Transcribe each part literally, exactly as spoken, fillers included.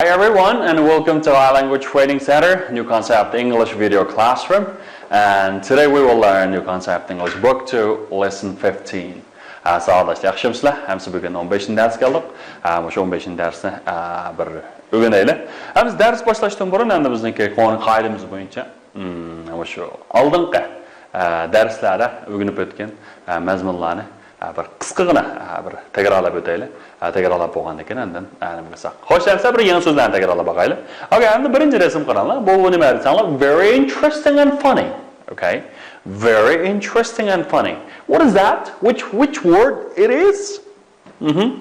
everyone, and welcome to our Language Training Center, New Concept English Video Classroom. And today we will learn New Concept English Book two, Lesson fifteen. ھە، ساۋاقداشلار، ياخشىمۇسىلەر؟ ھەممىسى بۈگۈن ئون بەشىنچى دەرسكە كەلدۇق. ھە، مۇشۇ ئون بەشىنچى دەرسنى، ھە، بىر ئۆگىنەيلى. ھە، بىز دەرس باشلاشتىن بۇرۇن، ئەمدى بىزنىڭكى قانۇن قائىدىمىز بويىچە، مم، مۇشۇ ئالدىنقى، ھە، دەرسلەردە ئۆگىنىپ ئۆتكەن، ھە، مەزمۇنلارنى، ھە، بىر قىسقىغىنا، ھە، بىر تەكرارلاپ ئۆتەيلى. ھە، تەكرارلاپ بولغاندىن كېيىن ئاندىن، ھە، نېمە قىلساق. خوش، ئەمسە بىر يېڭى سۆزلەرنى تەكرارلاپ باقايلى. ئوكەي، ئەمدى بىرىنچى رەسىم قاراڭلار. بۇ، بۇ نېمە دېسەڭلار؟ Very interesting and funny. Okay. Very interesting and funny. What is that? Which, which word it is? Mhm.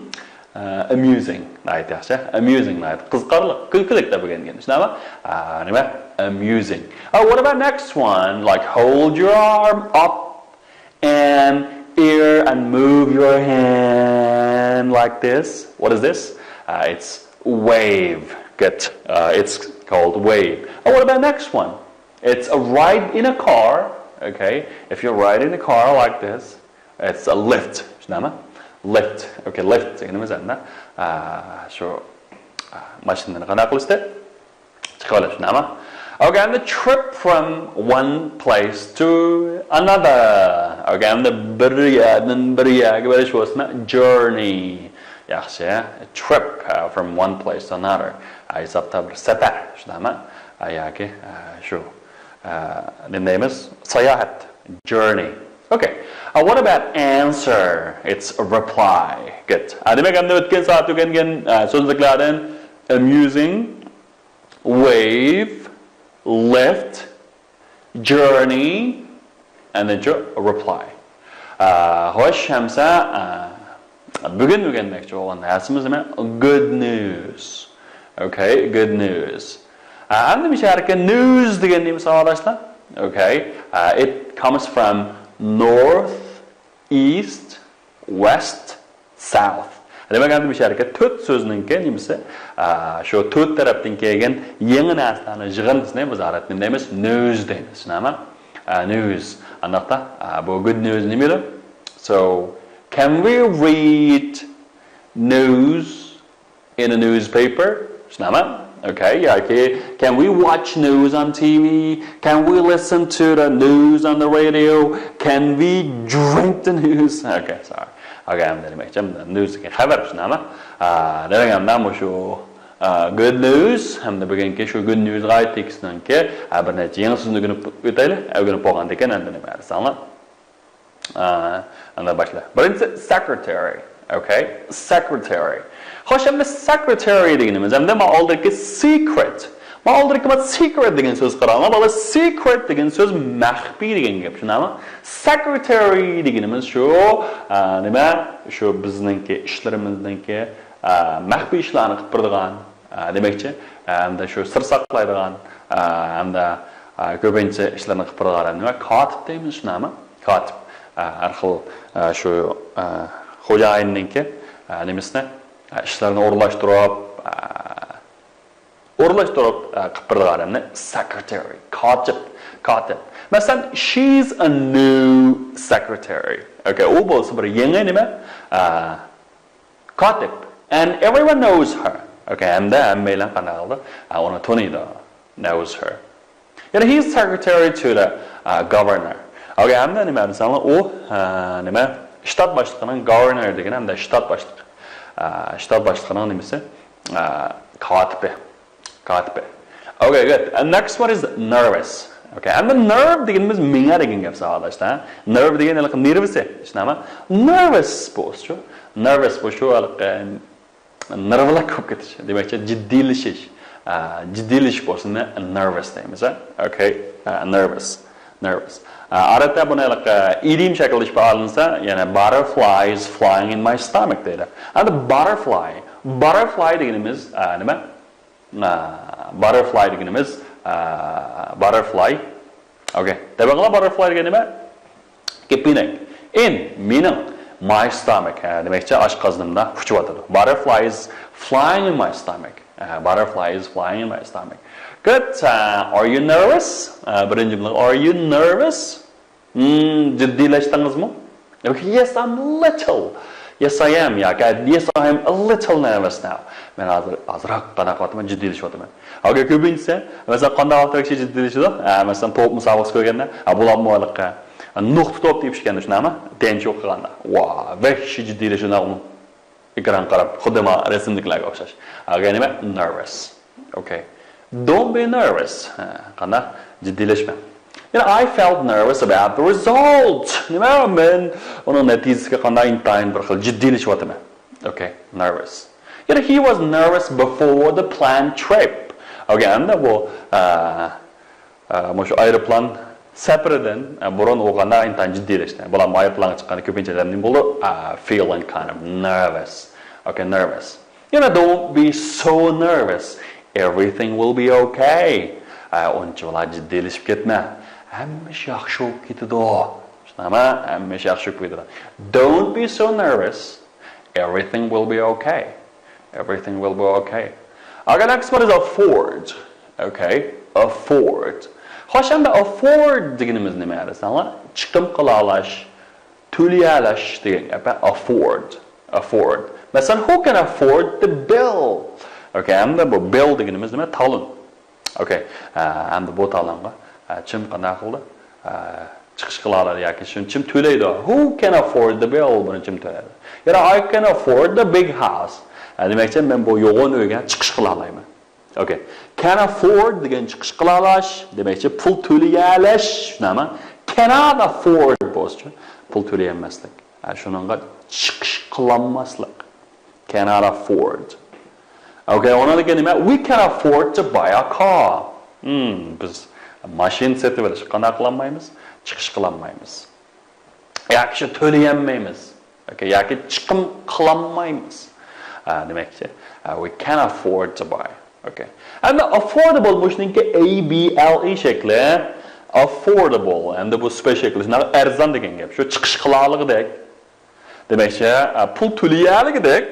Uh, amusing. ناھايىتى ياخشى. Amusing ناھايىتى قىزىقارلىق، كۈلكىلىك دەپ ئۆگەنگەن. شۇنداقمۇ؟ Uh, نېمە؟ Amusing. Uh, what about next one? Like, hold your arm up and air and move your hand like this. What is this? Uh, it's wave. Good. Uh, it's called wave. Uh, what about next one? It's a ride in a car. Okay. If you ride in a car like this, it's a lift. شۇنداقمۇ؟ Lift. Okay, lift دېگىنىمىز ئەمدى، ئا، شۇ، ئا، ماشىنىنى قانداق قىلىشتى؟ چىقىۋېلىش، شۇنداقمۇ؟ Okay, and the trip from one place to another. Okay, ئەمدى بىر يەردىن بىر يەرگە بېرىش بولسىمۇ، journey. ياخشى. Trip, uh, from one place to another. ئا، ھېسابتا بىر سەپەر، شۇنداقمۇ؟ ئا، ياكى، ئا، شۇ، ئا، نېمە دەيمىز؟ ساياھەت. Journey. Okay. Uh, what about answer? It's a reply. Good. ئا، دېمەك، ئەمدى ئۆتكەن سائەت ئۆگەنگەن، ئا، سۆزلۈكلەردىن amusing, wave, lift, journey, and then reply. ئا، خوش، ئەمسە، ئا، بۈگۈن ئۆگەنمەكچى بولغان دەرسىمىز نېمە؟ Good news. Okay, good news. ئا، ئەمدى مۇشۇ يەردىكى news دېگەن نېمە، ساۋاقداشلار؟ Okay. ئا، it comes from north, east, west, south. دېمەك، ئەمدى مۇشۇ يەردىكى تۆت سۆزنىڭكى نېمىسى؟ ئا، شۇ تۆت تەرەپتىن كەلگەن يېڭى نەرسىلەرنىڭ يىغىندىسىنى بىز ئارابتا نېمە دەيمىز؟ News دەيمىز. شۇنداقمۇ؟ ئا، news. ئانداقتا، ئا، بۇ good news نېمە ئىدى؟ So, can we read news in a newspaper? شۇنداقمۇ؟ Okay, ياكى can we watch news on T V? Can we listen to the news on the radio? Can we drink the news? Okay, sorry. Okay, ئەمدى دېمەكچى، news دېگەن خەۋەر، شۇنداقمۇ؟ ئا، دېمەك، ئەمدى مۇشۇ، ئا، good news ھەمدە بۈگۈنكى شۇ good news غا ئائىت تېكىستنىڭكى، ئا، بىر نەچچە يېڭى سۆزنى ئۆگىنىپ ئۆتەيلى. ئۆگىنىپ بولغاندىن كېيىن ئەمدى نېمە دېسەڭلار؟ ئا، ئەمدى باشلا. بىرىنچىسى، secretary. Okay, secretary. خوش، ئەمدى secretary دېگىنىمىز، ئەمدى ما ئالدىدىكى secret. ما ئالدىدىكى ما secret دېگەن سۆز قاراڭلار. بالىلار، secret دېگەن سۆز مەخپىي دېگەن گەپ، شۇنداقمۇ؟ Secretary دېگىنىمىز شۇ، ئا، نېمە؟ شۇ بىزنىڭكى ئىشلىرىمىزنىڭكى، ئا، مەخپىي ئىشلارنى قىلىپ بېرىدىغان، ئا، دېمەكچى، ئا، ھەمدە شۇ سىر ساقلايدىغان، ئا، ھەمدە، ئا، كۆپىنچە ئىشلارنى قىلىپ بېرىدىغان نېمە؟ كاتىپ دەيمىز، شۇنداقمۇ؟ كاتىپ. ئا، ھەر خىل، ئا، شۇ، ئا، خوجايىننىڭكى، ئا، نېمىسىنى، ئا، ئىشلىرىنى ئورۇنلاشتۇرۇپ، ئا، ئورۇنلاشتۇرۇپ، ئا، قىلىپ بېرىدىغان ئادەمنى secretary، كاتىپ، كاتىپ. مەسىلەن، she's a new secretary. Okay، ئۇ بولسا بىر يېڭى نېمە؟ ئا، كاتىپ. And everyone knows her. Okay، ھەمدە ھەممەيلەن قانداق قىلىدۇ؟ ئا، ئۇنى تونۇيدۇ. Knows her. يەنى he's secretary to the, uh, governor. Okay، ھەمدە نېمە دېسەڭلار، ئۇ، ئا، نېمە؟ شتات باشلىقىنىڭ، governor دېگىنى ھەمدە شتات باشلىقى. ئا، شتات باشلىقىنىڭ نېمىسى؟ ئا، كاتىپى. كاتىپى. Okay, good. And next one is nervous. Okay، ئەمدى nerve دېگىنىمىز مېڭە دېگەن گەپ، ساۋاقداشلار. Nerve دېگەن ھېلىقى نېرۋىسى، شۇنداقمۇ؟ Nervous بولسىچۇ؟ Nervous بولسا ھېلىقى نېرۋىلىق بولۇپ كېتىش. دېمەكچى، جىددىيلىشىش. ئا، جىددىيلىشىش بولسا نېمە؟ Nervous دەيمىز، ھە؟ Okay، ئا، nervous. Nervous. ئا، ئادەتتە بۇنى ھېلىقى ئىدىيەم شەكىلدە ئىپادىلىنسە، يەنى butterfly is flying in my stomach دەيدۇ. ئەمدى butterfly. Butterfly دېگىنىمىز، ئا، نېمە؟ ئا، butterfly دېگىنىمىز، ئا، butterfly. Okay. دەپ بېقىڭلار، butterfly دېگەن نېمە؟ كېپىنەك. In، مېنىڭ، my stomach. ھە، دېمەكچى، ئاشقازىنىمدا ئۇچۇۋاتىدۇ. Butterfly is flying in my stomach. ھە، butterfly is flying in my stomach. Good. ئا، are you nervous? ئا، بىرىنچى جۈملە. Are you nervous? Hmm, جىددىيلەشتىڭىزمۇ؟ Okay, yes, I'm little. Yes, I am. ياكى yes, I am a little nervous now. مەن ھازىر ئازراق قانداق قىلىۋاتىمەن، جىددىيلىشىۋاتىمەن. ئوكەي، كۆپىنچىسى، مەسىلەن، قانداق ۋاقىتتا كىشى جىددىيلىشىدۇ؟ ئە، مەسىلەن، توپ مۇسابىقىسى كۆرگەندە، ئە، بۇلارمۇ ھېلىقى نۇقتا توپ دېيىپ ئىكەن، شۇنداقمۇ؟ تەنچە ئوقۇغاندا. ۋا، ۋەھشىي جىددىيلىشىدۇ، ئۇنىڭ ئېكرانغا قاراپ، خۇددى مانا رەسىمدىكىلەرگە ئوخشاش. ئەگەر نېمە؟ Nervous. ئوكەي. Don't be nervous. ھە، قانداق؟ جىددىيلەشمە. يەنە I felt nervous about the result. نېمە؟ مەن ئۇنىڭ نەتىجىسىگە قانداق ئىنتايىن بىر خىل جىددىيلىشىۋاتىمەن. ئوكەي، nervous. يەنە he was nervous before the planned trip. ئوكەي، ئەمدى بۇ، ئە، ئە، مۇشۇ ئايروپىلان سەپىرىدىن، ئە، بۇرۇن ئۇ قانداق ئىنتايىن جىددىيلەشتى. بۇلار ئايروپىلانغا چىققاندا كۆپىنچە ئادەم نېمە بولىدۇ؟ ئە، feeling kind of nervous. ئوكەي، nervous. يەنە don't be so nervous. Everything will be okay. ئە، ئۇنچىۋالا جىددىيلىشىپ كەتمە. ھەممە ئىش ياخشى بولۇپ كېتىدۇ. شۇنداقمۇ؟ ھەممە ئىش ياخشى بولۇپ كېتىدۇ. Don't be so nervous. Everything will be okay. Everything will be okay. Okay, next one is afford. Okay, afford. خوش، ئەمدى afford دېگىنىمىز نېمە دېسەڭلار؟ چىقىم قىلالاش، تۆلىيەلەش دېگەن گەپ، ھە؟ Afford. Afford. مەسىلەن، who can afford the bill? Okay، ئەمدى بۇ bill دېگىنىمىز نېمە؟ تالون. ئوكەي. ئە، ئەمدى بۇ تالونغا، ئە، چىم قانداق قىلدى؟ ئە، چىقىش قىلالايدۇ ياكى شۇنى چىم تۆلەيدۇ. Who can afford the bill؟ بۇنى چىم تۆلەيدۇ. يەنە I can afford the big house. ئە، دېمەكچى، مەن بۇ يوغان ئۆيگە چىقىش قىلالايمەن. ئوكەي. Can afford دېگەن چىقىش قىلالاش، دېمەكچى، پۇل تۆلىيەلەش، شۇنداقمۇ؟ Cannot afford بولسىچۇ، پۇل تۆلىيەلمەسلىك. ھە، شۇنىڭغا چىقىش قىلالماسلىق. Cannot afford. ئوكەي، ئۇنىڭدىن كېيىن نېمە؟ We can afford to buy a car. Hmm، بىز ماشىنا سېتىۋېلىشقا قانداق قىلالمايمىز؟ چىقىش قىلالمايمىز. ياكى شۇ تۆلىيەلمەيمىز. ئوكەي، ياكى چىقىم قىلالمايمىز. ھە، دېمەكچى، ھە، we can afford to buy. ئوكەي. ئەمدى affordable مۇشۇنىڭكى A B L E شەكلى. Affordable. ئەمدى بۇ سۈپەت شەكلى. شۇنداق ئەرزان دېگەن گەپ. شۇ چىقىش قىلالىغۇدەك. دېمەكچى، ئە، پۇل تۆلىيەلىگۈدەك،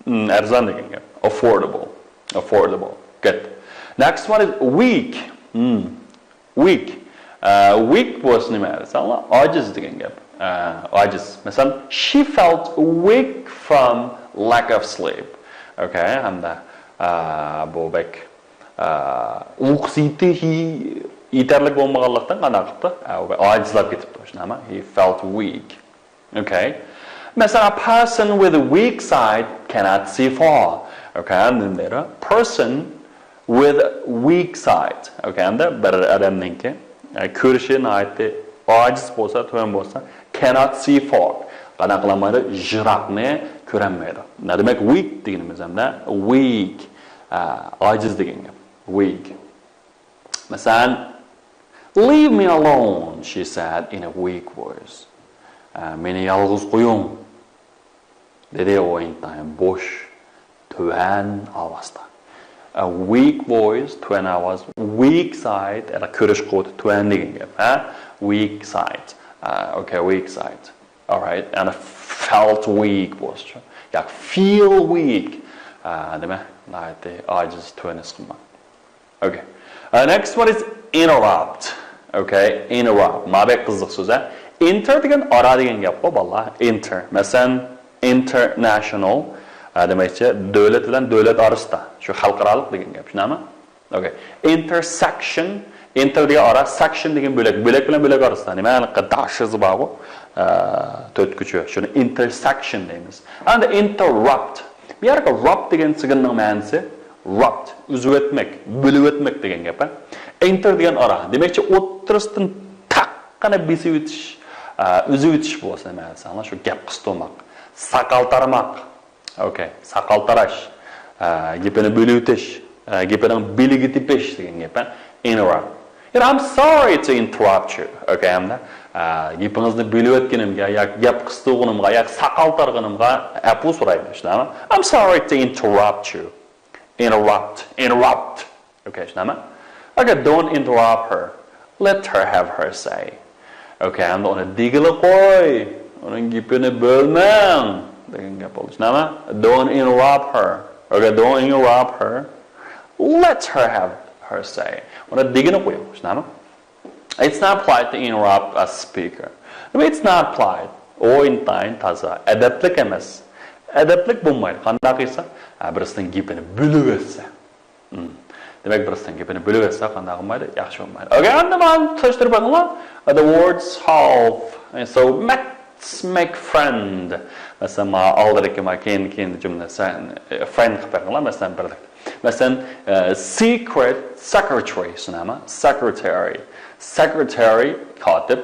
م، ئەرزان دېگەن گەپ. Affordable. Affordable. Good. Next one is weak. م. Weak. ئە، weak بولسا نېمە دېسەڭلار؟ ئاجىز دېگەن گەپ. ئە، ئاجىز. مەسىلەن، she felt weak from lack of sleep. ئوكەي، ھەمدە، ئە، بۇ بەك، ئە، ئۇيقۇسى يېتى-، يېتەرلىك بولمىغانلىقتىن قانداق قىپتۇ؟ ئە، ئۇ بەك ئاجىزلاپ كېتىپتۇ. شۇنداقمۇ؟ He felt weak. Okay. مەسىلەن، a person with a weak sight cannot see far. Okay, and then there, a person with weak sight. Okay, ئەمدى بىر ئادەمنىڭكى، ئە، كۆرۈشى ناھايىتى ئاجىز بولسا، تۆۋەن بولسا، cannot see far. قانداق قىلالمايدۇ؟ يىراقنى كۆرەلمەيدۇ. نە دېمەك weak دېگىنىمىز ئەمدى؟ Weak. ئە، ئاجىز دېگەن گەپ. Weak. مەسىلەن، "Leave me alone," she said in a weak voice. ئە، مېنى يالغۇز قويۇڭ، دېدى ئۇ ئىنتايىن بوش، تۆۋەن ئاۋازدا. A weak voice، تۆۋەن ئاۋاز، weak sight، يەنى كۆرۈش قۇۋۋىتى تۆۋەن دېگەن گەپ، ھە؟ Weak sight. ئە، okay، weak sight. Alright، and felt weak بولسىچۇ. ياكى feel weak. ئە، نېمە؟ ناھايىتى ئاجىز، تۆۋەن ھېس قىلما. Okay. Uh, next one is interrupt. Okay, interrupt. ما بەك قىزىق سۆز، ھە؟ Inter دېگەن ئارا دېگەن گەپقۇ، بالىلار. Inter. مەسىلەن، international. ئە، دېمەكچى، دۆلەت بىلەن دۆلەت ئارىسىدا. شۇ خەلقئارالىق دېگەن گەپ، شۇنداقمۇ؟ Okay. Intersection. Inter دېگەن ئارا، section دېگەن بۆلەك. بۆلەك بىلەن بۆلەك ئارىسىدا. نېمە؟ ھېلىقى داشىزى بارغۇ. ئە، تۆتكۈچى. شۇنى intersection دەيمىز. ئەمدى interrupt. بۇ يەردە rupt دېگەن سۆزنىڭ مەنىسى rupt، ئۈزۈۋەتمەك، بۆلۈۋەتمەك دېگەن گەپ، ھە؟ Inter دېگەن ئارا. دېمەكچى، ئوتتۇرىسىدىن تاققىنە بېسىۋېتىش، ئە، ئۈزۈۋېتىش بولسا نېمە دېسەڭلار، شۇ گەپ قىستۇرماق، ساقال تارىماق. Okay، ساقال تاراش، ئە، گېپىنى بۆلۈۋېتىش، ئە، گېپىنىڭ بېلىگە تېپىش دېگەن گەپ، ھە؟ Interrupt. يەنە I'm sorry to interrupt you. Okay، ئەمدى، ئە، گېپىڭىزنى بۆلۈۋەتكىنىمگە، ياكى گەپ قىستۇرغىنىمغا، ياكى ساقال تارغىنىمغا ئەپۇ سورايمەن، شۇنداقمۇ؟ I'm sorry to interrupt you. Interrupt, interrupt. Okay، شۇنداقمۇ؟ Okay, don't interrupt her. Let her have her say. Okay، ئەمدى ئۇنى دېگىلى قوي. ئۇنىڭ گېپىنى بۆلمەڭ. دېگەن گەپ بولدى، شۇنداقمۇ؟ Don't interrupt her. Okay, don't interrupt her. Let her have her say. ئۇنى دېگىنى قويۇڭ، شۇنداقمۇ؟ It's not polite to interrupt a speaker. It's not polite. ئۇ ئىنتايىن تازا ئەدەپلىك ئەمەس. ئەدەپلىك بولمايدۇ. قانداق قىلسا، ھە، بىرسىنىڭ گېپىنى بۆلۈۋەتسە. مم. دېمەك، بىرسىنىڭ گېپىنى بۆلۈۋەتسە، قانداق بولمايدۇ؟ ياخشى بولمايدۇ. ئوكەي، ئەمدى مانا تونۇشتۇرۇپ بېقىڭلار. The words have. So, let's make friend. مەسىلەن، مانا ئالدىدىكى، مانا كېيىن، كېيىن جۈملە سەن، ئە، friend قىلىپ بېقىڭلار. مەسىلەن، بىرلىكتە. مەسىلەن، ئە، secret secretary، شۇنداقمۇ؟ Secretary. Secretary، كاتىپ.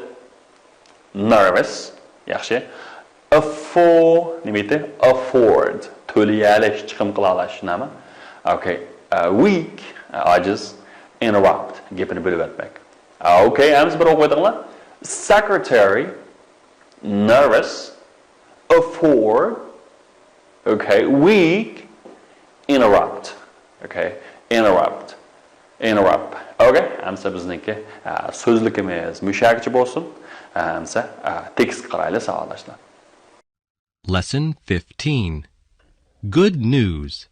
Nervous، ياخشى. Afford، نېمە ئىدى؟ Afford، تۆلىيەلىش، چىقىم قىلالاش، شۇنداقمۇ؟ ئوكەي. ئە، weak، ئاجىز. Interrupt، گېپىنى بۆلۈۋەتمەك. ئە، ئوكەي، ھەممىسى بىر ئوقۇۋېتىڭلار. Secretary، nervous، afford، okay، weak، interrupt. Okay، interrupt. Interrupt. Okay، ئەمسە بىزنىڭكى، ئە، سۆزلۈكىمىز مۇشۇ يەرگىچە بولسۇن. ئە، ئەمسە، ئە، تېكىستكە قارايلى، ساۋاقداشلار. Lesson fifteen. Good news.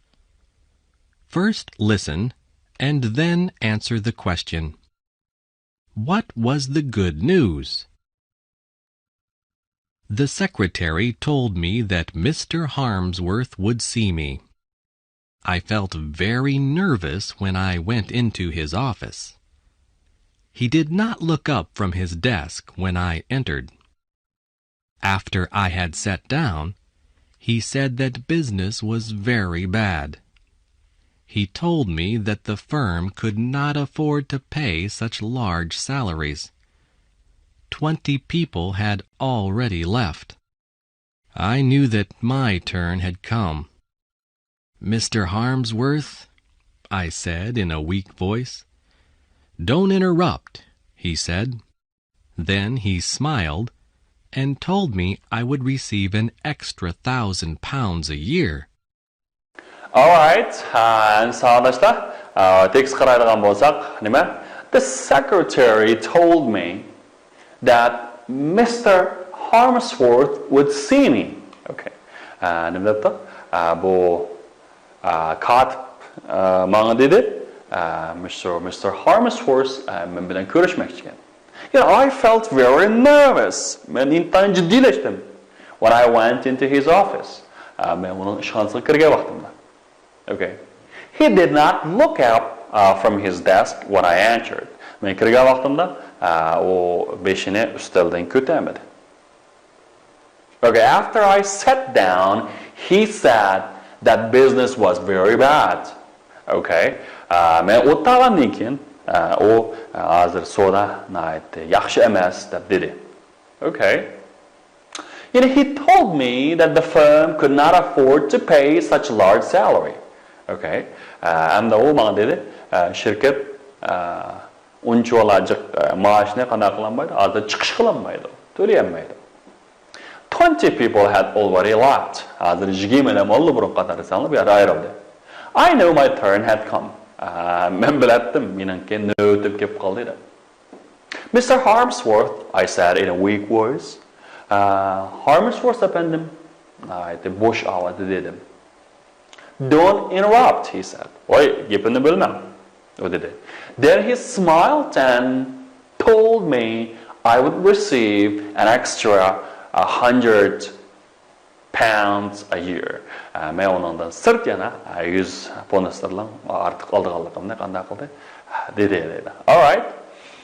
First listen and then answer the question. What was the good news? The secretary told me that Mister Harmsworth would see me. I felt very nervous when I went into his office. He did not look up from his desk when I entered. After I had sat down, he said that business was very bad. He told me that the firm could not afford to pay such large salaries. Twenty people had already left. I knew that my turn had come. "Mister Harmsworth," I said in a weak voice. "Don't interrupt," he said. Then he smiled and told me I would receive an extra thousand pounds a year. Alright, ھە، ئەمدى ساۋاقداشلار، ئە، تېكىست قارايدىغان بولساق، نېمە؟ The secretary told me that Mister Harmsworth would see me. Okay. ئە، نېمە دەپتۇ؟ ئە، بۇ، ئە، كاتىپ، ئە، ماڭا دېدى، ئە، مىستېر، مىستېر ھارمسورس، ئە، مەن بىلەن كۆرۈشمەكچىكەن. You know, I felt very nervous. مەن ئىنتايىن جىددىيلەشتىم. When I went into his office. ئە، مەن ئۇنىڭ ئىشخانىسىغا كىرگەن ۋاقتىمدا. Okay. He did not look up, uh, from his desk when I entered. مەن كىرگەن ۋاقتىمدا، ئە، ئۇ بېشىنى ئۈستەلدىن كۆتەرمىدى. Okay, after I sat down, he said that business was very bad. Okay. ئە، مەن ئولتۇرغاندىن كېيىن، ئە، ئۇ، ئە، ھازىر سودا ناھايىتى ياخشى ئەمەس دەپ دېدى. Okay. You know, he told me that the firm could not afford to pay such large salary. Okay. ئە، ئەمدى ئۇ ماڭا دېدى، ئە، شىركەت، ئە، ئۇنچىۋالا جىق، ئە، مائاشنى قانداق قىلالمايدۇ، ھازىر چىقىش قىلالمايدۇ، تۆلىيەلمەيدۇ. Twenty people had already left. ھازىر يىگىرمە ئادەم ئاللىبۇرۇن قاتار دېسەڭلار بۇ يەردە ئايرىلدى. I knew my turn had come. ئە، مەن بىلەتتىم، مېنىڭكى نۆۋىتىم كېلىپ قالدى دەپ. Mister Harmsworth, I said in a weak voice. ئە، ھارمسورس ئەپەندىم، ناھايىتى بوش ئاۋازدا دېدىم. Don't interrupt, he said. ۋاي، گېپىمنى بۆلمەڭ، ئۇ دېدى. Then he smiled and told me I would receive an extra a hundred pounds a year. ئە، مەن ئۇنىڭدىن سىرت يەنە، ئە، يۈز پوند ستېرلىڭ ئارتۇق ئالىدىغانلىقىمنى قانداق قىلدى؟ دېدى، دېدى. Alright.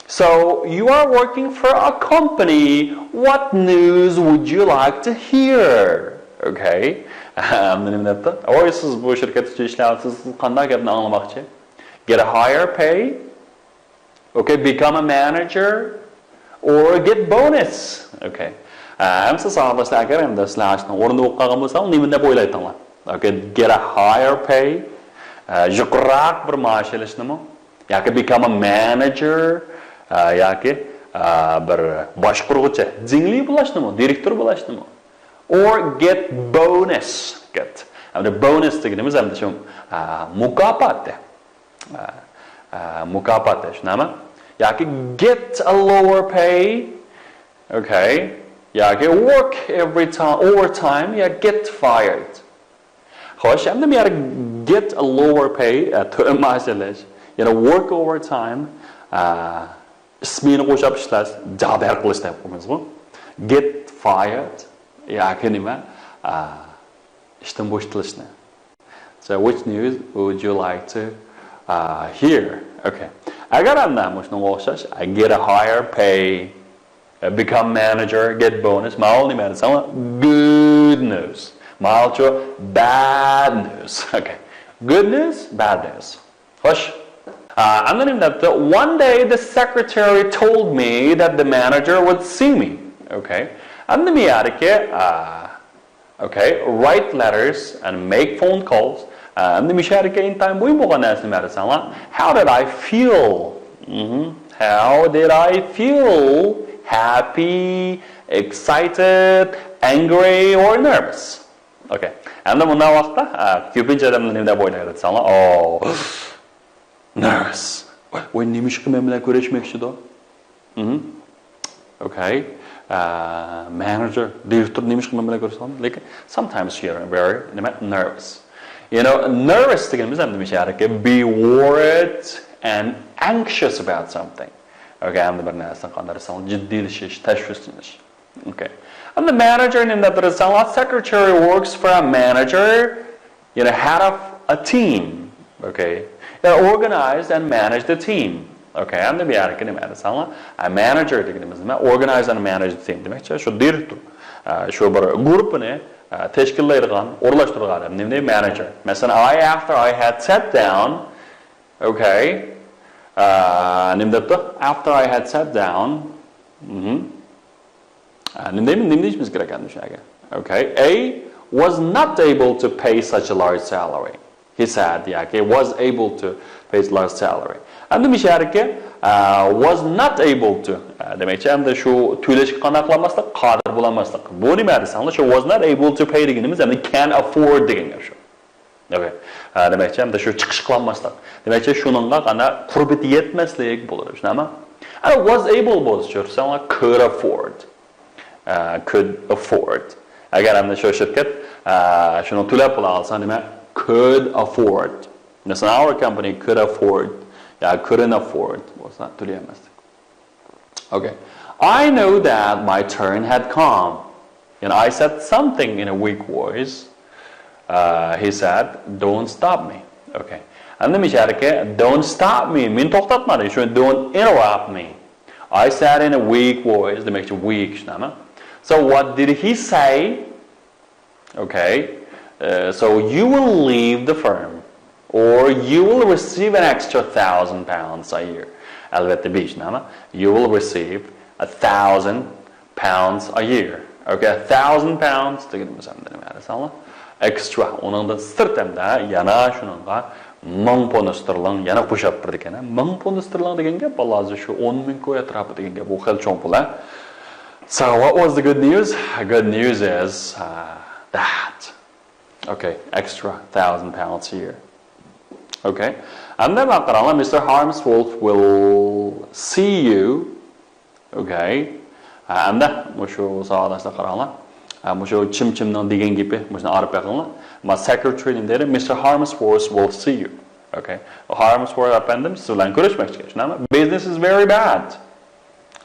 So, you are working for a company. What news would you like to hear? Okay. ئەمدى نېمە دەپتۇ؟ ۋاي، سىز بۇ شىركەتتە ئىشلەۋاتىسىز، سىز قانداق گەپنى ئاڭلىماقچى؟ Get a higher pay. Okay, become a manager or get bonus. Okay. ئەمسە ساۋاقداشلار، ئەگەر ئەمدى سىلەر ئاشۇنىڭ ئورنىدا بولۇپ قالغان بولساڭلار، نېمە دەپ ئويلايتىڭلار؟ Okay, get a higher pay. ئە، يۇقىرىراق بىر مائاش ئېلىشنىمۇ؟ ياكى become a manager، ئە، ياكى، ئە، بىر باشقۇرغۇچى، جىڭلى بولاشنىمۇ، دىرېكتور بولاشنىمۇ؟ Or get bonus. Get. ئەمدى bonus دېگىنىمىز ئەمدى شۇ، ئە، مۇكاپات. ئە، ئە، مۇكاپات دەش نېمە؟ ياكى get a lower pay. Okay. ياكى work every time, overtime, يا get fired. خوش، ئەمدى بۇ يەردە get a lower pay، ئە، تۆۋەن مائاش ئېلىش. يەنە work overtime، ئە، ئىسمېنا قوشاپ ئىشلەش، جابەر قىلىش دەپ قويىمىزغۇ. Get fired ياكى نېمە؟ ئە، ئىشتىن بوشىتىلىشنى. So which news would you like to uh, hear? Okay. ئەگەر ئەمدى مۇشۇنىڭغا ئوخشاش, I get a higher pay, uh, become manager, get bonus. ماۋۇ نېمە دېسەڭلار, good news. ماۋۇچۇ bad news. Okay. Good news, bad news. خوش. ئا، ئەمدى نېمە دەپتۇ? One day the secretary told me that the manager would see me. Okay. ئەمدى مۇ يەردىكى, ئا، okay, write letters and make phone calls. ئا، ئەمدى مۇ يەردىكى ئىنتايىن مۇھىم بولغان نەرسە نېمە دېسەڭلار? How did I feel? مهم. How did I feel? Happy, excited, angry or nervous? Okay. ئەمدى مۇنداق ۋاقىتتا, ئا، كۆپىنچە ئادەملەر نېمە دەپ ئويلايدۇ دېسەڭلار؟ Oh, nervous. ۋاي, ۋاي, نېمىشقا مەن بىلەن كۆرۈشمەكچىدۇ؟ مهم. Okay. ئا، manager, دىرېكتور نېمىشقا مەن بىلەن كۆرۈشمەكچى؟ لېكىن sometimes you're very, نېمە, nervous. You know, nervous دېگىنىمىز ئەمدى مۇشۇ يەردىكى be worried and anxious about something. Okay, ئەمدى بىر نەرسىنى قانداق دېسەڭ, جىددىيلىشىش, تەشۋىشلىنىش. Okay. And the manager نېمە دەپ تۇرساڭلار, secretary works for a manager, you know, head of a team. Okay. You know, organize and manage the team. Okay. ئەمدى بۇ يەردىكى نېمە دېسەڭلار, a manager دېگىنىمىز نېمە? Organize and manage the team دېمەكچى, شۇ دىرېكتور. ئا، شۇ بىر گۇرۇپپىنى, ئا، تەشكىللەيدىغان, ئورۇنلاشتۇرىدىغان ئادەم نېمە دەيدۇ? Manager. مەسىلەن, I, after I had sat down, okay. ئا، نېمە دەپتۇ? After I had sat down. مهم. ئا، نېمە دەيمەن؟ نېمە دېيىشىمىز كېرەك ئەمدى شۇ يەرگە؟ Okay. A was not able to pay such a large salary. He said, ياكى was able to pay large salary. ئەمدى مۇشۇ يەردىكى, ئا, was not able to, ئا, دېمەكچى، ئەمدى شۇ تۆلەشكە قانداق قىلالماسلىق؟ قادىر بولالماسلىق. بۇ نېمە دېسەڭلار، شۇ was not able to pay دېگىنىمىز ئەمدى can afford دېگەن گەپ شۇ. Okay. ئا، دېمەكچى، ئەمدى شۇ چىقىش قىلالماسلىق. دېمەكچى، شۇنىڭغا قانداق قۇربىتى يەتمەسلىك بولىدۇ. شۇنداقمۇ؟ ئەنە was able بولسا چۈشۈرسەڭلار could afford. ئە، could afford. ئەگەر ئەمدى شۇ شىركەت، ئە، شۇنى تۆلەپ بولا قالسا نېمە؟ Could afford. مەسىلەن, our company could afford. يا couldn't afford بولسا تۆلىيەلمەسلىك. Okay. I know that my turn had come. And I said something in a weak voice. Uh, he said, don't stop me. Okay. ئەمدى مۇشۇ يەردىكى don't stop me, مېنى توختاتما دېگەن. شۇ don't interrupt me. I said in a weak voice, دېمەكچى weak شۇنداقمۇ? So what did he say? Okay. Uh, so you will leave the firm or you will receive an extra thousand pounds a year. ئەلۋەتتە B شۇنداقمۇ? You will receive a thousand pounds a year. Okay, a thousand pounds دېگىنىمىز ئەمدى نېمە دېسەڭلار؟ Extra. ئۇنىڭدىن سىرت ئەمدى يەنە شۇنىڭغا مىڭ پوند ستېرلىڭ يەنە قوشۇپ بېرىدىكەن. مىڭ پوند ستېرلىڭ دېگەن گەپ، باللا، ھازىر شۇ ئون مىڭ كوي ئەتراپى دېگەن گەپ. بۇ خېلى چوڭ پۇل، ھە؟ So what was the good news? Good news is, uh, that. Okay, extra thousand pounds a year. Okay. ئەمدى مانا قاراڭلار, Mister Harmsworth will see you. Okay. ئەمدى مۇشۇ ساۋاقداشلار قاراڭلار. مۇشۇ چىم چىمنىڭ دېگەن گېپى، مۇشۇنى ئاڭلاپ بېقىڭلار. ما secretary نېمە دەيدۇ? Mister Harmsworth will see you. Okay. Harmsworth ئەپەندىم سىز بىلەن كۆرۈشمەكچى. شۇنداقمۇ? Business is very bad.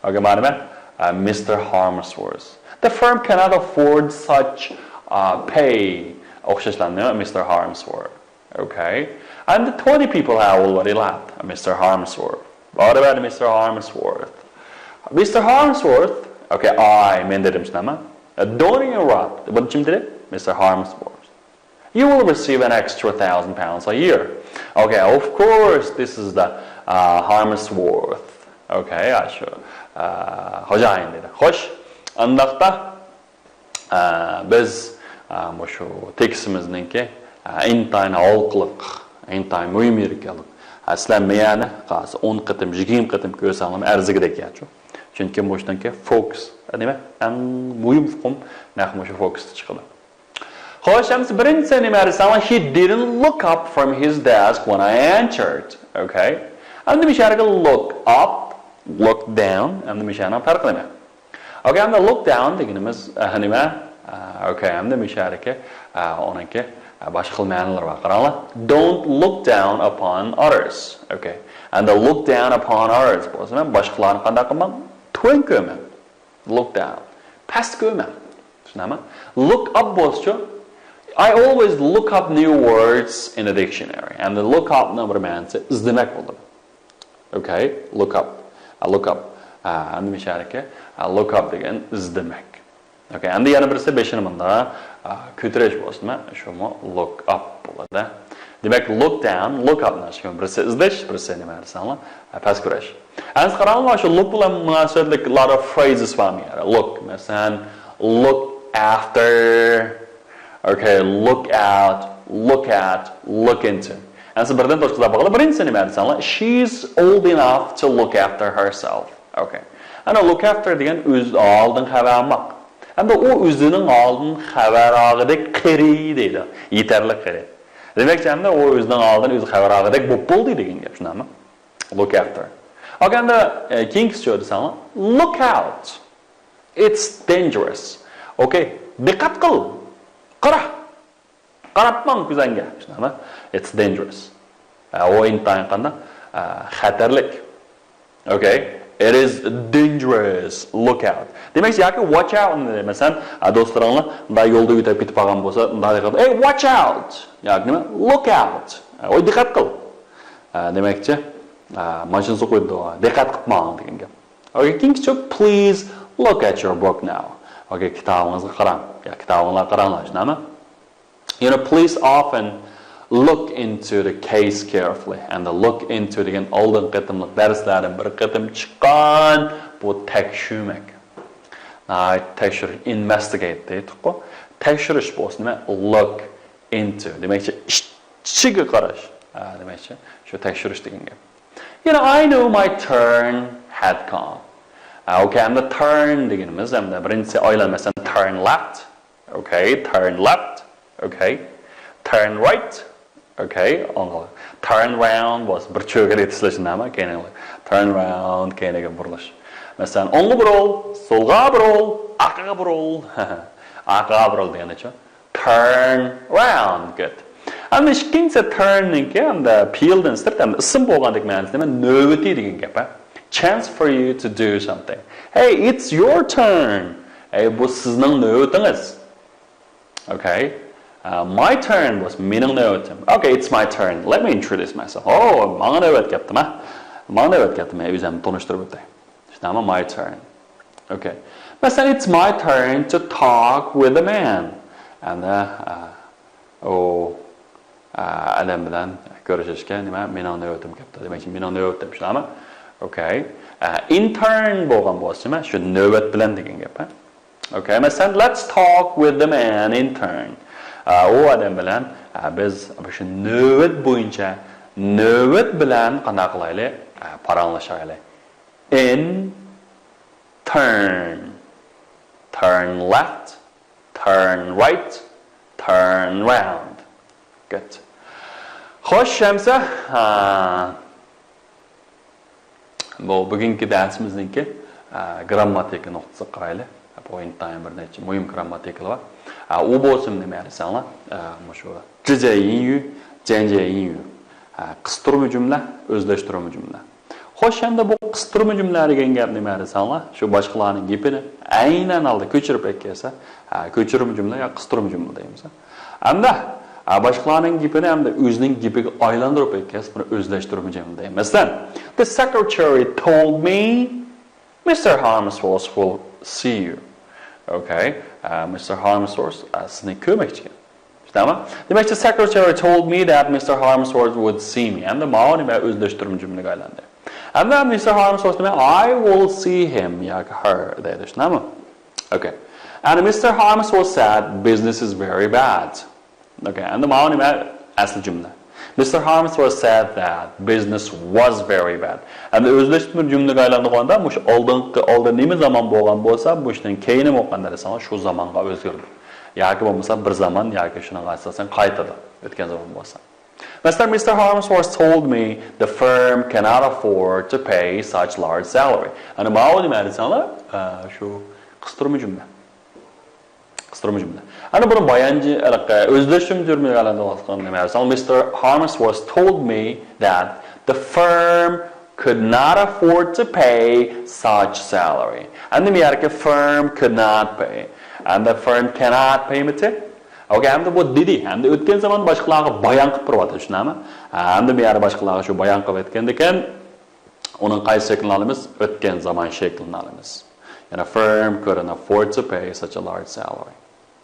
Okay, مانا نېمە? Uh, Mister Harmsworth. The firm cannot afford such, uh, pay. ئوخشاشلا نېمە? Mister Harmsworth. Okay. And the twenty people have already left. Mister Harmsworth. What about Mister Harmsworth? Mister Harmsworth. Okay, I, مەن دېدىم شۇنداقمۇ? Uh, don't interrupt. بۇنى كىم دېدى? Mister Harmsworth. You will receive an extra thousand pounds a year. Okay, of course, this is the, uh, Harmsworth. Okay, ئاشۇ, uh, خوجايىن دېدى. خوش، ئانداقتا، ئە، بىز، ئە، مۇشۇ تېكىستىمىزنىڭكى، ئە، ئىنتايىن ھالقىلىق، ئىنتايىن مۇھىم يېرى كەلدۇق. ئە، سىلەر مېيەنى قالسا ئون قېتىم، يىگىرمە قېتىم كۆرسەڭلارمۇ ئەرزىگىدەك يەچۇ. چۈنكى مۇشۇنىڭكى فوكۇس، نېمە؟ ئەڭ مۇھىم ئۇقۇم نەق مۇشۇ فوكۇستا چىقىدۇ. خوش، ئەمدى بىرىنچىسى نېمە دېسەڭلار، he didn't look up from his desk when I entered. Okay. ئەمدى مۇشۇ يەرگە look up, look down. ئەمدى مۇشۇ يەرنىڭ پەرقى نېمە؟ Okay, ئەمدى look down دېگىنىمىز، ئە، نېمە؟ ئە، okay، ئەمدى مۇشۇ يەردىكى، ئە، ئۇنىڭكى، ئە، باشقا خىل مەنىلىرى بار. قاراڭلار. Don't look down upon others. Okay. ئەمدى look down upon others بولسا، مەن باشقىلارنى قانداق قىلماڭ؟ تۆۋەن كۆرمەڭ. Look down. پەس كۆرمەڭ. چۈشىنەمەن؟ Look up بولسىچۇ؟ I always look up new words in the dictionary. ئەمدى look up نىڭ بىر مەنىسى ئىزدىمەك بولىدۇ. Okay, look up. Look up. ئەمدى مۇشۇ يەردىكى look up دېگەن ئىزدىمەك. Okay, ئەمدى يەنە بىرسى بېشىنى مۇنداق كۆتۈرۈش بولسىمۇ، شۇمۇ look up بولىدۇ. دېمەك، look down، look up نىڭ بىرسى ئىزدەش، بىرسى نېمە دېسەڭلار، پەس كۆرۈش. ئەمدى قاراڭلار، شۇ look بىلەن مۇناسىۋەتلىك lot of phrases بار مۇ يەردە. Look، مەسىلەن، look after. Okay, look out, look at, look into. ئەمدى بىردىن توشقۇزلاپ باقىلى. بىرىنچىسى نېمە دېسەڭلار، she's old enough to look after herself. Okay. ئەنە look after دېگەن ئۆز ئالدىن خەۋەر ئالماق. ئەمدى ئۇ ئۆزىنىڭ ئالدىن خەۋەر ئالغۇدەك قېرى دەيدۇ. يېتەرلىك قېرى. دېمەكچى، ئەمدى ئۇ ئۆزىنىڭ ئالدىن ئۆزى خەۋەر ئالغۇدەك بولۇپ بولدى دېگەن گەپ، شۇنداقمۇ؟ Look after. Okay، ئەمدى كېيىنكىسى شۇ دېسەڭلار، look out. It's dangerous. Okay، دىققەت قىل. قارا. قاراپ ماڭ كۆزۈڭگە. شۇنداقمۇ؟ It's dangerous. ئە، ئۇ ئىنتايىن قانداق؟ ئە، خەتەرلىك. Okay. It is dangerous. Look out. دېمەكچى، ياكى watch out نى، مەسىلەن، ئە، دوستلىرىڭلار مۇنداق يولدا ئۆتۈپ كېتىپ قالغان بولسا، مۇنداق دەپ، hey, watch out. ياكى نېمە؟ Look out. ئە، ۋاي، دىققەت قىل. ئە، دېمەكچى، ئە، ماشىنا سوقۇيدۇ. دىققەت قىلىپ ماڭ دېگەن گەپ. Okay، كېيىنكىچە، please look at your book now. Okay، كىتابىڭىزغا قاراڭ. يا، كىتابىڭلارغا قاراڭلار، شۇنداقمۇ؟ You know, police often look into the case carefully. And the look into دېگەن ئالدىنقى قېتىملىق دەرسلەردىن بىر قېتىم چىققان بۇ تەكشۈرمەك. ناھايىتى تەكشۈرۈش، investigate دەيتتۇققۇ. تەكشۈرۈش بولسا نېمە؟ Look into. دېمەكچى، ئىچ-، ئىچىگە قاراش. ھە، دېمەكچى، شۇ تەكشۈرۈش دېگەن گەپ. You know, I knew my turn had come. ھە، okay، ئەمدى turn دېگىنىمىز، ئەمدى بىرىنچىسى ئايلان، مەسىلەن، turn left. Okay, turn left. Okay. Turn right. Okay, ئوڭغا. Turn round بولسا بىر چۆگىلىك تىزلىشى نېمە؟ كەينىگە. Turn round، كەينىگە بۇرۇلۇش. مەسىلەن، ئوڭغا بۇرۇل، سولغا بۇرۇل، ئارقىغا بۇرۇل. ئارقىغا بۇرۇل دېگەنچۇ؟ Turn round. Good. ئەمدى ئىككىنچىسى turn نىڭكى، ئەمدى پېئىلدىن سىرت، ئەمدى ئىسىم بولغاندەك مەنىسى نېمە؟ نۆۋىتى دېگەن گەپ، ھە؟ Chance for you to do something. Hey, it's your turn. ھەي، بۇ سىزنىڭ نۆۋىتىڭىز. Okay. Uh, my turn بولسا مېنىڭ نۆۋىتىم. Okay, it's my turn. Let me introduce myself. Oh, ماڭا نۆۋەت كەپتىما؟ ماڭا نۆۋەت كەپتىما؟ ئۆزۈمنى تونۇشتۇرۇپ ئۆتەي. شۇنداقمۇ؟ My turn. Okay. مەسىلەن، it's my turn to talk with a man. ئەمدى، ئە، ئۇ، ئە، ئادەم بىلەن كۆرۈشۈشكە نېمە؟ مېنىڭ نۆۋىتىم كەپتۇ. دېمەكچى، مېنىڭ نۆۋىتىم، شۇنداقمۇ؟ Okay. ئە، in turn بولغان بولسا نېمە؟ شۇ نۆۋەت بىلەن دېگەن گەپ، ھە؟ Okay. مەسىلەن، let's talk with the man in turn. ئە، ئۇ ئادەم بىلەن، ئە، بىز شۇ نۆۋەت بويىچە، نۆۋەت بىلەن قانداق قىلايلى؟ ئە، پاراڭلىشايلى. In turn. Turn left. Turn right. Turn round. Good. خوش، شەمسە. ھە. بۇ بۈگۈنكى دەرسىمىزنىڭكى، ئە، گرامماتىكا نۇقتىسىغا قارايلى. بۇ ئىنتايىن بىر نەچچە مۇھىم گرامماتىكىلار بار. ئە، ئۇ بولسىمۇ نېمە دېسەڭلار؟ ئە، مۇشۇ 直接引用، 间接引用. ئە، قىستۇرما جۈملە، ئۆزلەشتۈرمە جۈملە. خوش، ئەمدى بۇ قىستۇرما جۈملە دېگەن گەپ نېمە دېسەڭلار؟ شۇ باشقىلارنىڭ گېپىنى ئەينەن ھالدا كۆچۈرۈپ ئەكەلسە، ھە، كۆچۈرمە جۈملە يا قىستۇرما جۈملە دەيمىز. ئەمدى، ھە، باشقىلارنىڭ گېپىنى ئەمدى ئۆزىنىڭ گېپىگە ئايلاندۇرۇپ ئەكەلسە، بۇنى ئۆزلەشتۈرمە جۈملە دەيمىز. مەسىلەن، the secretary told me Mister Harmsworth will see you. Okay. ئە، مىستېر ھارمسۋورت، ئە، سىزنى كۆرمەكچىكەن. شۇنداقمۇ؟ دېمەكچى، secretary told me that Mister Harmsworth would see me. ئەمدى ماۋۇ نېمە؟ ئۆزلەشتۈرمە جۈملىگە ئايلاندى. ئەمدى مىستېر ھارمسۋورت نېمە؟ I will see him ياكى her دەيدۇ. شۇنداقمۇ؟ Okay. And Mister Harmsworth said business is very bad. Okay. ئەمدى ماۋۇ نېمە؟ ئەسلى جۈملە. Mister Harmsworth said that business was very bad. ئەمدى ئۆزلەشتۈرمە جۈملىگە ئايلاندۇرغاندا، مۇشۇ ئالدىنقى، ئالدىن نېمە زامان بولغان بولسا، مۇشۇنىڭ كەينىمۇ قانداق دېسەڭلار، شۇ زامانغا ئۆزگىرىدۇ. ياكى بولمىسا بىر زامان ياكى شۇنىڭغا ئاساسەن قايتىدۇ، ئۆتكەن زامان بولسا. مەسىلەن، Mister Harmsworth told me the firm cannot afford to pay such large salary. ئەنە ماۋۇ نېمە دېسەڭلار، ئە، شۇ قىستۇرما جۈملە. قىستۇرما جۈملە. ئەنە بۇنى بايانچى، ئۆزلەشتۈرمە جۈملىگە ئايلاندۇرۇۋاتقان نېمە دېسەڭلار، Mister Harmsworth told me that the firm could not afford to pay such salary. ئەمدى بۇ يەردىكى firm could not pay. ئەمدى firm cannot pay مىتى؟ ئوكەي، ئەمدى بۇ دېدى. ئەمدى ئۆتكەن زامان باشقىلارغا بايان قىلىپ بېرىۋاتىدۇ، شۇنداقمۇ؟ ھە، ئەمدى بۇ يەردە باشقىلارغا شۇ بايان قىلىۋەتكەندىكەن، ئۇنىڭ قايسى شەكلىنى ئالىمىز؟ ئۆتكەن زامان شەكلىنى ئالىمىز. يەنى firm couldn't afford to pay such a large salary.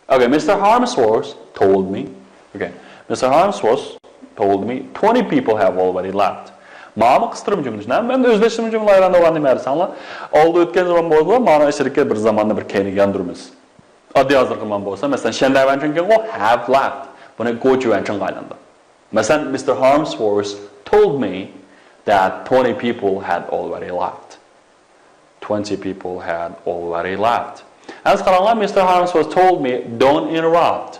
Okay, Mister Harmsworth told me. Okay, Mister Harmsworth told me twenty people have already left. مانا قىستۇرما جۈملە. مەن ئۆزلەشتۈرمە جۈملە ئايلاندۇرغان نېمە دېسەڭلار، ئالدى ئۆتكەن زامان بولىدۇ، مانا ئىچىدىكى بىر زاماننى بىر كەينىگە ياندۇرىمىز. ئاددىي ھازىرقى زامان بولسا، مەسىلەن، 现在完成形 بۇ have left. بۇنى 过去完成 قىلىندى. مەسىلەن، Mister Harmsworth told me that twenty people had already left. Twenty people had already left. ئەمدى قاراڭلار، Mister Harmsworth told me, don't interrupt.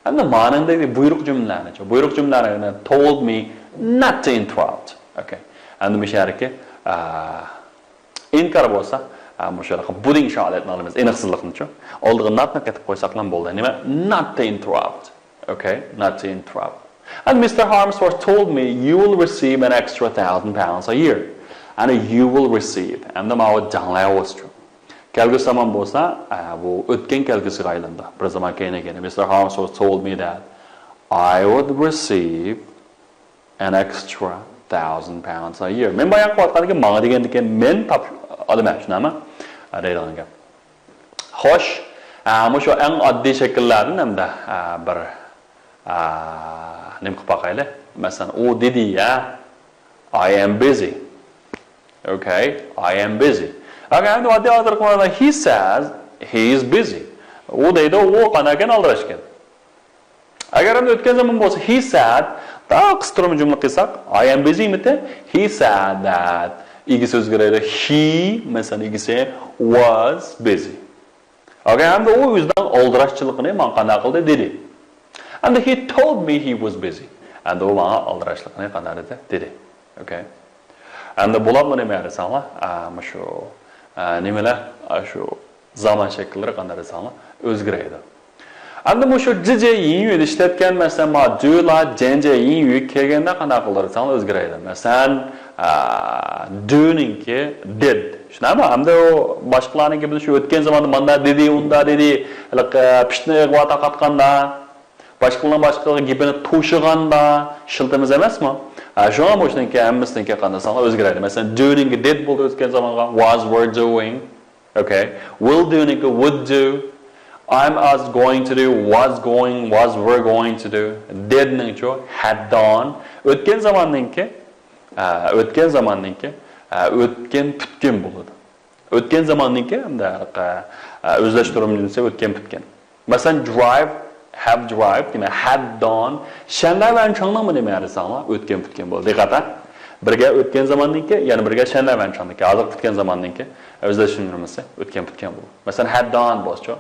ئەمدى مانىڭدىكى بۇيرۇق جۈملىلەرنى، بۇيرۇق جۈملىلەرنى told me not to interrupt. Okay. ئەمدى مۇشۇ يەردىكى، ئا، ئىنكار بولسا، ئا، مۇشۇ يەردىكى بۇدىڭ شائىلەتنى ئالىمىز، ئېنىقسىزلىقنىچۇ. ئالدىغا ناتنى قېتىپ قويساقلا بولدى. نېمە؟ Not to interrupt. Okay, not to interrupt. And Mister Harmsworth told me you will receive an extra thousand pounds a year. And you will receive. ئەمدى ماۋۇ جاڭلايۋوسچۇ. كەلگۈسى زامان بولسا، ئە، بۇ ئۆتكەن كەلگۈسىگە ئايلىنىدۇ. بىر زامان كەينىگە. Mister Harmsworth told me that I would receive an extra thousand pounds a year. مەن بايان قىلىۋاتقاندىكى ماڭا دېگەندىكى مەن تاپ-، ئالىمەن، شۇنداقمۇ؟ دەيدىغان گەپ. خوش، ئە، مۇشۇ ئەڭ ئاددىي شەكىللەردىن ئەمدى، ئە، بىر، ئە، نېمە قىلىپ باقايلى؟ مەسىلەن، ئۇ دېدى، يا، I am busy. Okay, I am busy. ئەگەر ئەمدى ئاددىي ھازىرقى مەنىدە he says he is busy. ئۇ دەيدۇ، ئۇ قانداقكەن، ئالدىراش ئىكەن. ئەگەر ئەمدى ئۆتكەن زامان بولسا، he said، تا قىستۇرما جۈملە قىلساق، I am busy مىتى؟ He said that. ئىگىسى ئۆزگىرەيدۇ. He، مەسىلەن، ئىگىسى was busy. ئوكەي، ئەمدى ئۇ ئۆزىنىڭ ئالدىراشچىلىقىنى ماڭا قانداق قىلدى؟ دېدى. ئەمدى he told me he was busy. ئەمدى ئۇ ماڭا ئالدىراشلىقىنى قانداق دېدى؟ دېدى. ئوكەي. ئەمدى بۇلارمۇ نېمە دېسەڭلار؟ ئا، مۇشۇ، ئا، نېمىلەر؟ ئا، شۇ زامان شەكىللىرى قانداق دېسەڭلار، ئۆزگىرەيدۇ. ئەمدى مۇشۇ جىجې يىڭيۈنى ئىشلەتكەن، مەسىلەن، ما جۈلا جەنجە يىڭيۈ كەلگەندە قانداق قىلىدۇ دېسەڭلار، ئۆزگىرەيدۇ. مەسىلەن، ئا، دونىڭكى did. شۇنداقمۇ؟ ئەمدى ئۇ باشقىلارنىڭ گېپىدە شۇ ئۆتكەن زاماندا ماندا دېدى، ئۇندا دېدى، ھېلىقى پىتنە ئىغۋا تارقاتقاندا، باشقىلارنىڭ باشقىلارنىڭ گېپىنى توشۇغاندا ئىشلىتىمىز ئەمەسمۇ؟ ھە، شۇڭا مۇشۇنىڭكى ھەممىسىنىڭكى قانداق دېسەڭلار ئۆزگىرەيدۇ. مەسىلەن، دونىڭكى did بولدى ئۆتكەن زامانغا، was، were، doing. Okay. Will do نىڭكى would do. I'm as going to do, was going, was were going to do. Did نىڭچۇ had done. ئۆتكەن زاماننىڭكى، ئە، ئۆتكەن زاماننىڭكى، ئە، ئۆتكەن پۈتكەن بولىدۇ. ئۆتكەن زاماننىڭكى، ئەمدى، ئە، ئۆزلەشتۈرۈلمىسى ئۆتكەن پۈتكەن. مەسىلەن، drive، have drive، دېمەك، had done. 现在完成نىڭمۇ نېمە دېسەڭلار، ئۆتكەن پۈتكەن بولىدۇ. دىققەت ھە. بىرگە ئۆتكەن زاماننىڭكى، يەنە بىرگە 现在完成نىڭكى، ھازىرقى پۈتكەن زاماننىڭكى ئۆزلەشتۈرۈلمىسى ئۆتكەن پۈتكەن بولىدۇ. مەسىلەن، had done بولسىچۇ؟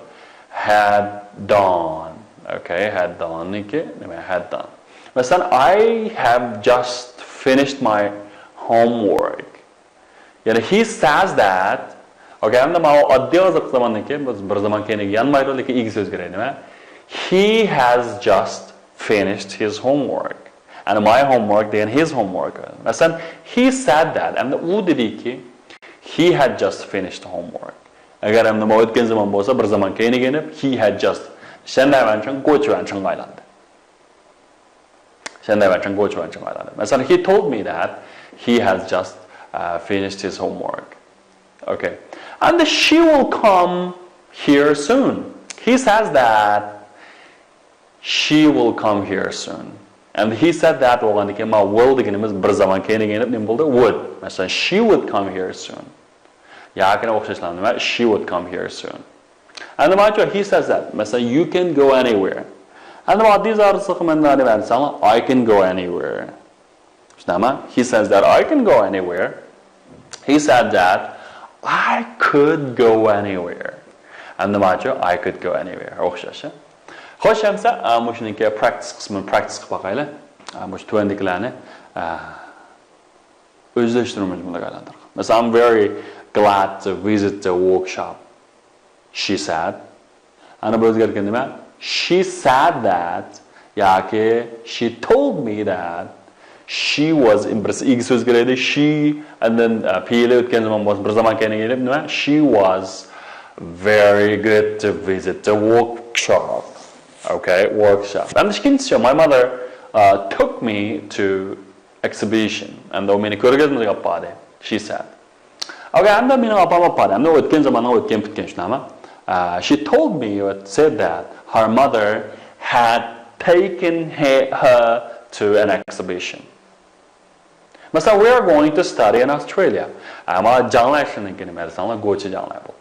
Had done. Okay, had done نىڭكى نېمە؟ Had done. مەسىلەن، I have just finished my homework. يەنى he says that. Okay، ئەمدى ماۋۇ ئاددىي ھازىرقى زاماننىڭكى، بىز بىر زامان كەينىگە يانمايدۇ، لېكىن ئىگىسى ئۆزگىرەيدۇ. نېمە؟ He has just finished his homework. And my homework دېگەن his homework. مەسىلەن، he said that. ئەمدى ئۇ دېدىكى، he had just finished homework. ئەگەر ئەمدى ماۋۇ ئۆتكەن زامان بولسا، بىر زامان كەينىگە يېنىپ، he had just. 现在完成، 过去完成 ئايلاندى. 现在完成، 过去完成 ئايلاندى. مەسىلەن، he told me that he has just, uh, finished his homework. Okay. And she will come here soon. He says that she will come here soon. And he said that بولغاندىكىن، ما will دېگىنىمىز بىر زامان كەينىگە يېنىپ نېمە بولدى؟ Would. مەسىلەن، she would come here soon. ياكى ئوخشاشلا نېمە؟ She would come here soon. ئەمدى ماچۇ، he says that. مەسىلەن، you can go anywhere. ئەمدى ئاددىي زادىسىغا مەن نېمە دېسەڭلار، I can go anywhere. شۇنداقمۇ؟ He says that I can go anywhere. He said that I could go anywhere. ئەمدى ماچۇ، I could go anywhere. ئوخشاش. خوش، ئەمسە، ئا، مۇشۇنىڭكى practice قىسمىنى practice قىلىپ باقايلى. ئا، مۇشۇ تۆۋەندىكىلەرنى، ئا، ئۆزلەشتۈرمە جۈملىگە ئايلاندۇرغان. مەسىلەن، I'm very glad to visit the workshop, she said. ئەنە بۇ ئۆزگەرگەن نېمە؟ She said that ياكى she told me that she was، بىرسى ئىگىسى ئۆزگىرەيدۇ، she، and then، uh، پېئىلى ئۆتكەن زامان بولسا، بىر زامان كەينىگە يېنىپ نېمە؟ She was very good to visit the workshop. Okay, workshop. ئەمدى ئىككىنچىسى، my mother uh, took me to exhibition. ئەمدى ئۇ مېنى كۆرگەزمىگە ئاپاردى. She said. Okay, ئەمدى مېنىڭ ئاپام ئاپاردى. ئەمدى ئۆتكەن زاماننىڭ ئۆتكەن پۈتكەن شۇنداقمۇ؟ Uh, she told me, said that her mother had taken he- her to an exhibition. مەسىلەن، we are going to study in Australia. ئەمما جاڭلار شۇنىڭكى نېمە دېسەڭلار، گوچى جاڭلار بۇ.